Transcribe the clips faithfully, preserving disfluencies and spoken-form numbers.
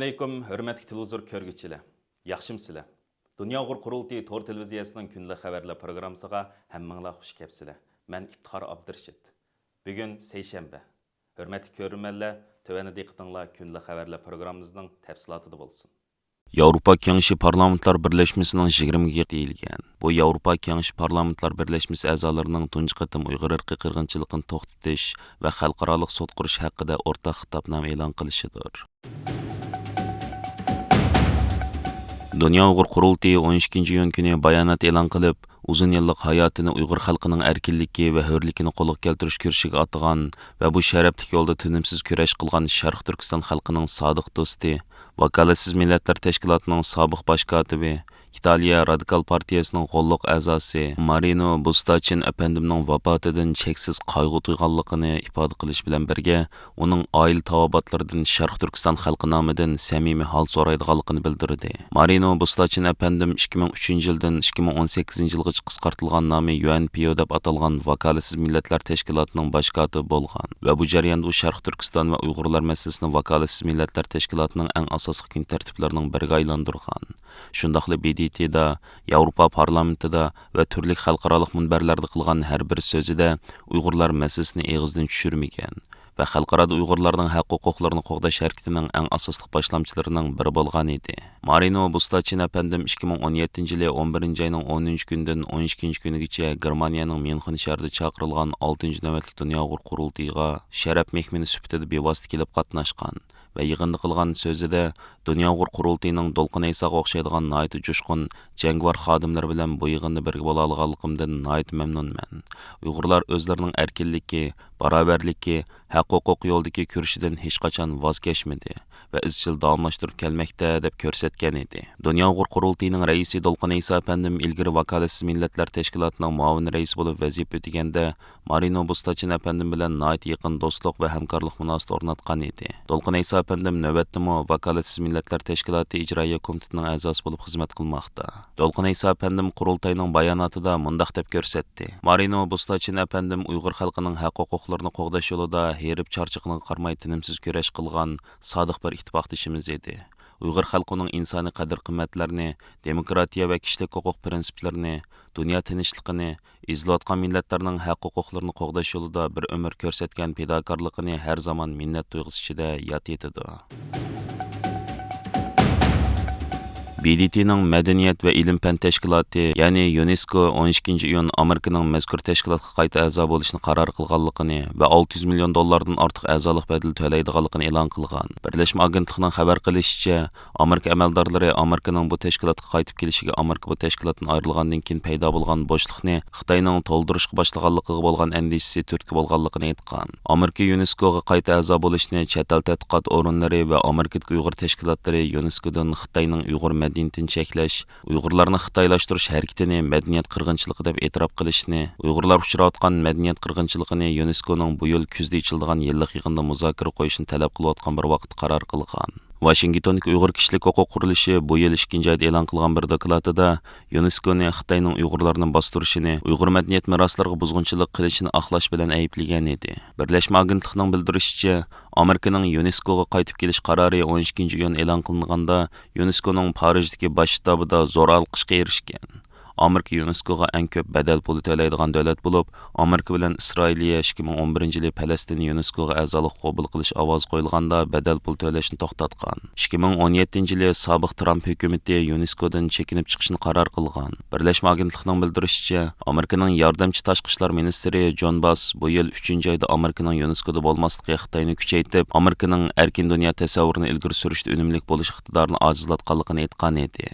ئەلەيكۇم، ھۆرمەتلىك تېلېۋىزور كۆرگۈچىلەر. ياخشىمۇسىلەر؟ دۇنيا ئۇيغۇر قۇرۇلتىيى تور تېلېۋىزىيەسىنىڭ كۈندىلىك خەۋەرلەر پروگراممىسىغا ھەممىڭلار خۇش كەپسىلەر. مەن ئىپتىخار ئابدۇرېشىت. بۈگۈن سەيشەنبە. ھۆرمەتلىك كۆرۈرمەنلەر، تۆۋەندە دىققىتىڭلار كۈندىلىك خەۋەرلەر پروگراممىمىزنىڭ تەپسىلاتىدا بولسۇن. ياۋروپا كېڭىشى پارلامېنتلار بىرلەشمىسىنىڭ يىگىرمىگە دېيىلگەن. بۇ ياۋروپا كېڭىشى پارلامېنتلار بىرلەشمىسى ئەزالىرىنىڭ تۇنجى قېتىم ئۇيغۇر ئىرقىي قىرغىنچىلىقىنى توختىتىش ۋە خەلقئارالىق سوت قۇرۇش ھەققىدە ئورتاق خىتابنامە ئېلان قىلىشىدۇر. دۇنيا ئۇيغۇر قۇرۇلتىيى ئون ئىككىنچى ئىيۇن كۈنى بايانات ئېلان قىلىپ، ئۇزۇن يىللىق ھاياتىنى ئۇيغۇر خەلقىنىڭ ئەركىنلىكى ۋە ھۆرلۈكىنى قولغا كەلتۈرۈش كۈرىشىگە ئاتىغان ۋە بۇ شەرەپلىك يولدا تىنىمسىز كۈرەش قىلغان شەرقىي تۈركىستان خەلقىنىڭ سادىق دوستى، ۋاكالەتسىز مىللەتلەر تەشكىلاتىنىڭ سابىق باش كاتىپى، ئىتالىيە رادىكال پارتىيەسىنىڭ غوللۇق ئەزاسى مارىنو بۇستاچىن ئەپەندىمنىڭ ۋاپاتىدىن چەكسىز قايغۇ تۇيغانلىقىنى ئىپادە قىلىش بىلەن بىرگە، ئۇنىڭ ئائىلە تاۋابىئاتلىرىدىن شەرقىي تۈركىستان خەلقى نامىدىن سەمىمىي ھال سورايدىغانلىقىنى بىلدۈردى. مارىنو بۇستاچىن ئەپەندىم ئىككى مىڭ ئۈچىنچى يىلدىن ئىككى مىڭ ئون سەككىزىنچى يىلغىچە قىسقارتىلغان نامى يۈ ئېن پى ئو دەپ ئاتالغان ۋاكالەتسىز مىللەتلەر تەشكىلاتىنىڭ باش كاتىپى بولغان ۋە بۇ جەرياندا ئۇ شەرقىي تۈركىستان ۋە ئۇيغۇرلار مەسىلىسىنى ۋاكالەتسىز مىللەتلەر تەشكىلاتىنىڭ ئەڭ ئاساسلىق كۈن تەرتىپلىرىنىڭ بىرىگە ئايلاندۇرغان. شۇنداقلا ب د ت دا، ياۋروپا پارلامېنتىدا ۋە تۈرلۈك خەلقئارالىق مۇنبەرلەردە قىلغان ھەر بىر سۆزىدە ئۇيغۇرلار مەسىلىسىنى ئېغىزدىن چۈشۈرمىگەن ۋە خەلقئارادا ئۇيغۇرلارنىڭ ھەق-ھوقۇقلىرىنى قوغداش ھەرىكىتىنىڭ ئەڭ ئاساسلىق باشلامچىلىرىنىڭ بىرى بولغان ئىدى. مارىنو بۇستاچىن ئەپەندىم ئىككى مىڭ ئون يەتتىنچى يىلى ئون بىرىنچى ئاينىڭ ئونىنچى كۈنىدىن ئون ئىككىنچى كۈنىگىچە گېرمانىيەنىڭ ميۇنخېن شەھىرىدە چاقىرىلغان ئالتىنچى نۆۋەتلىك دۇنيا ئۇيغۇر قۇرۇلتىيىغا شەرەپ مېھمىنى سۈپىتىدە بىۋاسىتە كېلىپ قاتناشقان ۋە يىغىندا قىلغان سۆزىدە، دۇنيا ئۇيغۇر قۇرۇلتىيىنىڭ دولقۇن ئەيساغا ئوخشايدىغان ناھايىتى جۇشقۇن، جەڭگىۋار خادىملىرى بىلەن بۇ يىغىندا بىرگە بولالىغانلىقىمدىن ناھايىتى مەمنۇنمەن. ئۇيغۇرلار ئۆزلىرىنىڭ ئەركىنلىكى، باراۋەرلىكى، ھەق-ھوقۇق يولىدىكى كۈرىشىدىن ھېچقاچان ۋاز كەچمىدى ۋە ئىزچىل داۋاملاشتۇرۇپ كەلمەكتە، دەپ كۆرسەتكەن ئىدى. دۇنيا ئۇيغۇر قۇرۇلتىيىنىڭ رەئىسى دولقۇن ئەيسا ئەپەندىم ئىلگىرى ۋاكالەتسىز مىللەتلەر تەشكىلاتىنىڭ مۇئاۋىن رەئىسى بولۇپ ۋەزىپە ئۆتىگەندە، مارىنو بۇستاچىن ئەپەندىم بىلەن ناھايىتى يېقىن دوستلۇق ۋە ھەمكارلىق مۇناسىۋىتى ئورناتقان ئىدى. دولقۇن ئەيسا ئەپەندىم نۆۋەتتىمۇ ۋاكالەتسىز مىللەتلەر تەشكىلاتى ئىجرائىيە كومىتېتىنىڭ ئەزاسى بولۇپ خىزمەت قىلماقتا. دولقۇن ئەيسا ئەپەندىم قۇرۇلتاينىڭ باياناتىدا مۇنداق دەپ كۆرسەتتى: مارىنو بۇستاچىن ئەپەندىم ئۇيغۇر خەلقىنىڭ ھەق-ھوقۇقلىرىنى قوغداش يولىدا ھېرىپ-چارچىقىغا قارىماي تىنىمسىز كۈرەش قىلغان سادىق بىر ئىتتىپاقدىشىمىز ئىدى. ئۇيغۇر خەلقى ئۇنىڭ ئىنسانىي قەدىر-قىممەتلىرىنى، دېموكراتىيە ۋە كىشىلىك ھوقۇق پىرىنسىپلىرىنى، دۇنيا تىنچلىقىنى، ئېزىلىۋاتقان مىللەتلەرنىڭ ھەق-ھوقۇقلىرىنى قوغداش يولىدا بىر ئۆمۈر كۆرسەتكەن پىداكارلىقىنى ھەر زامان مىننەت تۇيغۇسى ئىچىدە ياد ئېتىدۇ. ب د ت نىڭ مەدەنىيەت ۋە ئىلىم-پەن تەشكىلاتى، يەنى يۇنېسكو ئون ئىككىنچى ئىيۇن ئامېرىكىنىڭ مەزكۇر تەشكىلاتقا قايتا ئەزا بولۇشنى قارار قىلغانلىقىنى ۋە ئالتە يۈز مىليون دوللاردىن ئارتۇق ئەزالىق بەدىلى تۆلەيدىغانلىقىنى ئېلان قىلغان. بىرلەشمە ئاگېنتلىقىنىڭ خەۋەر قىلىشىچە، ئامېرىكا ئەمەلدارلىرى ئامېرىكىنىڭ بۇ تەشكىلاتقا قايتىپ كېلىشىگە ئامېرىكا بۇ تەشكىلاتتىن ئايرىلغاندىن كېيىن پەيدا بولغان بوشلۇقنى خىتاينىڭ تولدۇرۇشقا باشلىغانلىقىغا بولغان ئەندىشىسى تۈرتكە بولغانلىقىنى ئېيتقان. ئامېرىكا يۇنېسكوغا قايتا ئەزا بولۇشنى چەت ئەل تەتقىقات ئورۇنلىرى ۋە ئامېرىكىدىكى ئۇيغۇر تەشكىلاتلىرى يۇنېسكودىن خىتاينىڭ ئۇيغۇر مەدەنىيىتىنى چەكلەش، ئۇيغۇرلارنى خىتايلاشتۇرۇش ھەرىكىتىنى مەدەنىيەت قىرغىنچىلىقى دەپ ئېتىراپ قىلىشنى، ئۇيغۇرلار ئۇچراۋاتقان مەدەنىيەت قىرغىنچىلىقىنى يۇنېسكونىڭ بۇ يىل كۈزدە ئېچىلىدىغان يىللىق يىغىندا مۇزاكىرە قويۇشنى تەلەپ قىلىۋاتقان بىر ۋاقىتتا قارار قىلغان. ۋاشىنگتوندىكى ئۇيغۇر كىشىلىك ھوقۇق قۇرۇلۇشى بۇ يىل ئىككىنچى ئايدا ئېلان قىلغان بىر دوكلاتىدا يۇنېسكونى خىتاينىڭ ئۇيغۇرلارنى باستۇرۇشىنى، ئۇيغۇر مەدەنىيەت مىراسلىرىغا بۇزغۇنچىلىق قىلىشىنى ئاقلاش بىلەن ئەيىبلىگەن ئىدى. بىرلەشمە ئاگېنتلىقىنىڭ بىلدۈرۈشىچە، ئامېرىكىنىڭ يۇنېسكوغا قايتىپ كېلىش قارارى ئون ئىككىنچى ئىيۇن ئېلان قىلىنغاندا، يۇنېسكونىڭ پارىژدىكى باش شتابىدا زور ئالقىشقا ئېرىشكەن. ئامېرىكا يۇنېسكوغا ئەڭ كۆپ بەدەل پۇلى تۆلەيدىغان دۆلەت بولۇپ، ئامېرىكا بىلەن ئىسرائىلىيە ئىككى مىڭ ئون بىرىنچى يىلى پەلەستىننى يۇنېسكوغا ئەزالىققا قوبۇل قىلىش ئاۋازى قويۇلغاندا بەدەل پۇل تۆلەشنى توختاتقان. ئىككى مىڭ ئون يەتتىنچى يىلى سابىق ترامپ ھۆكۈمىتى يۇنېسكودىن چېكىنىپ چىقىشنى قارار قىلغان. بىرلەشمە ئاگېنتلىقىنىڭ بىلدۈرۈشىچە، ئامېرىكىنىڭ ياردەمچى تاشقى ئىشلار مىنىستىرى جون باس بۇ يىل ئۈچىنچى ئايدا ئامېرىكىنىڭ يۇنېسكودا بولماسلىقى خىتاينى كۈچەيتىپ، ئامېرىكىنىڭ ئەركىن دۇنيا تەسەۋۋۇرىنى ئىلگىرى سۈرۈشتە ئۈنۈملۈك بولۇش ئىقتىدارىنى ئاجىزلاتقانلىقىنى ئېيتقان ئىدى.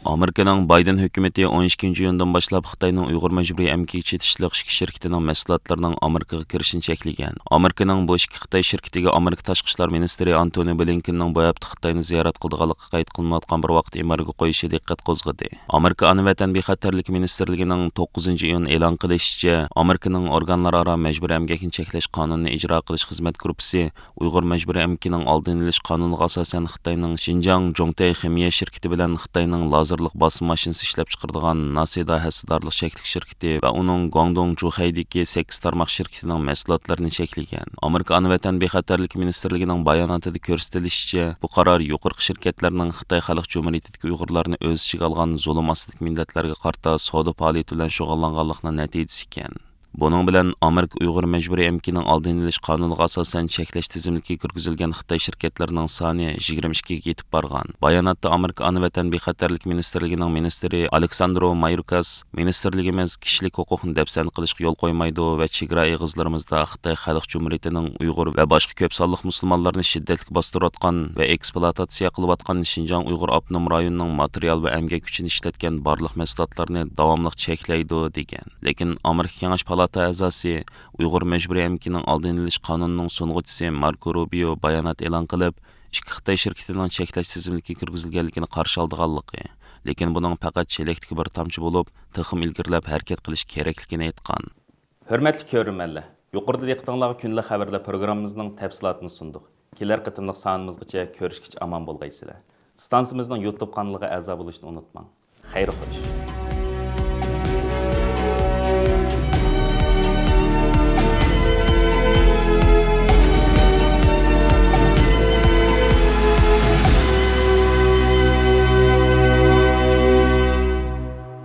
ئامېرىكىنىڭ بايدېن ھۆكۈمىتى ئون ئىككىنچى ئىيۇندىن باشلاپ خىتاينىڭ ئۇيغۇر مەجبۇرىي ئەمگەك چېتىشلىق ئىككى شىركىتىنىڭ مەھسۇلاتلىرىنىڭ ئامېرىكىغا كىرىشىنى چەكلىگەن. ئامېرىكىنىڭ بۇ ئىككى خىتاي شىركىتىگە ئامېرىكا تاشقى ئىشلار مىنىستىرى ئانتونى بلىنكېننىڭ بۇ ھەپتە خىتاينى زىيارەت قىلىدىغانلىقى قەيت قىلىنىۋاتقان بىر ۋاقىتتا ئېمبارگو قويۇشى دىققەت قوزغىدى. ئامېرىكا ئانا ۋەتەن بىخەتەرلىكى مىنىستىرلىكىنىڭ توققۇزىنچى ئىيۇن ئېلان قىلىشىچە، ئامېرىكىنىڭ ئورگانلار ئارا مەجبۇرىي ئەمگەكنى چەكلەش قانۇنىنى ئىجرا قىلىش خىزمەت گۇرۇپپىسى ئۇيغۇر مەجبۇرىي ئەمگىكىنىڭ ئالدىنى ئېلىش قانۇنىغا ئاساسەن خىتاينىڭ شىنجاڭ جوڭتەي خىمىيە شىركىتى بىلەن خىتاينىڭ لازېر ئاپتوماتىك باسما ماشىنىسى ئىشلەپچىقىرىدىغان ناسىدا ھەسسىدارلىق چەكلىك شىركىتى ۋە ئۇنىڭ گۇاڭدۇڭ جۇخەيدىكى سەككىز تارماق شىركىتىنىڭ مەھسۇلاتلىرىنى چەكلىگەن. ئامېرىكا ئانا ۋەتەن بىخەتەرلىكى مىنىستىرلىكىنىڭ باياناتىدا كۆرسىتىلىشىچە، بۇ قارار يۇقىرىقى شىركەتلەرنىڭ خىتاي خەلق جۇمھۇرىيىتىدىكى ئۇيغۇرلارنى ئۆز ئىچىگە ئالغان زۇلۇم ئاستىدىكى مىللەتلەرگە قارىتا سودا پائالىيىتى بىلەن شۇغۇللانغانلىقىنىڭ نەتىجىسى ئىكەن. بۇنىڭ بىلەن ئامېرىكا ئۇيغۇر مەجبۇرىي ئەمگىكىنىڭ ئالدىنى ئېلىش قانۇنىغا ئاساسەن چەكلەش تىزىملىكىگە كىرگۈزۈلگەن خىتاي شىركەتلىرىنىڭ سانى يىگىرمە ئىككىگە يېتىپ بارغان. باياناتتا ئامېرىكا ئانا ۋەتەن بىخەتەرلىكى مىنىستىرلىكىنىڭ مىنىستىرى ئالېكساندرو مايوركاس، مىنىستىرلىكىمىز كىشىلىك ھوقۇقنى دەپسەندە قىلىشقا يول قويمايدۇ ۋە چېگرا ئېغىزلىرىمىزدا خىتاي خەلق جۇمھۇرىيىتىنىڭ ئۇيغۇر ۋە باشقا كۆپ سانلىق مۇسۇلمانلارنى شىددەتلىك باستۇرۇۋاتقان ۋە ئېكسپلۇئاتاتسىيە قىلىۋاتقان شىنجاڭ ئۇيغۇر ئاپتونوم رايونىنىڭ ماتېرىيال ۋە ئەمگەك كۈچىنى ئىشلەتكەن بارلىق مەھسۇلاتلارنى داۋاملىق چەكلەيدۇ، دېگەن. لېكىن ئامېرىكا كېڭەش پالاتا ئەزاسى، ئۇيغۇر مەجبۇرىي ئەمگىكىنىڭ ئالدىنى ئېلىش قانۇنىنىڭ سۇنغۇچىسى ماركو روبىيو بايانات ئېلان قىلىپ، ئىككى خىتاي شىركىتىنىڭ چەكلەش تىزىملىكىگە كىرگۈزۈلگەنلىكىنى قارشى ئالىدىغانلىقى، لېكىن بۇنىڭ پەقەت چېلەكتىكى بىر تامچە بولۇپ، تېخىمۇ ئىلگىرىلەپ ھەرىكەت قىلىش كېرەكلىكىنى ئېيتقان. ھۆرمەتلىك كۆرۈرمەنلەر، يۇقىرىدا دىققىتىڭلارغا كۈندىلىك خەۋەرلەر پروگراممىمىزنىڭ تەپسىلاتىنى سۇندۇق. كېلەر قېتىملىق سانىمىزغىچە كۆرۈشكىچە ئامان بولغايسىلەر. ئىستانسىمىزنىڭ يۇتۇب قانىلىغا ئەزا بولۇشنى ئۇنتۇماڭ. خەير خوش.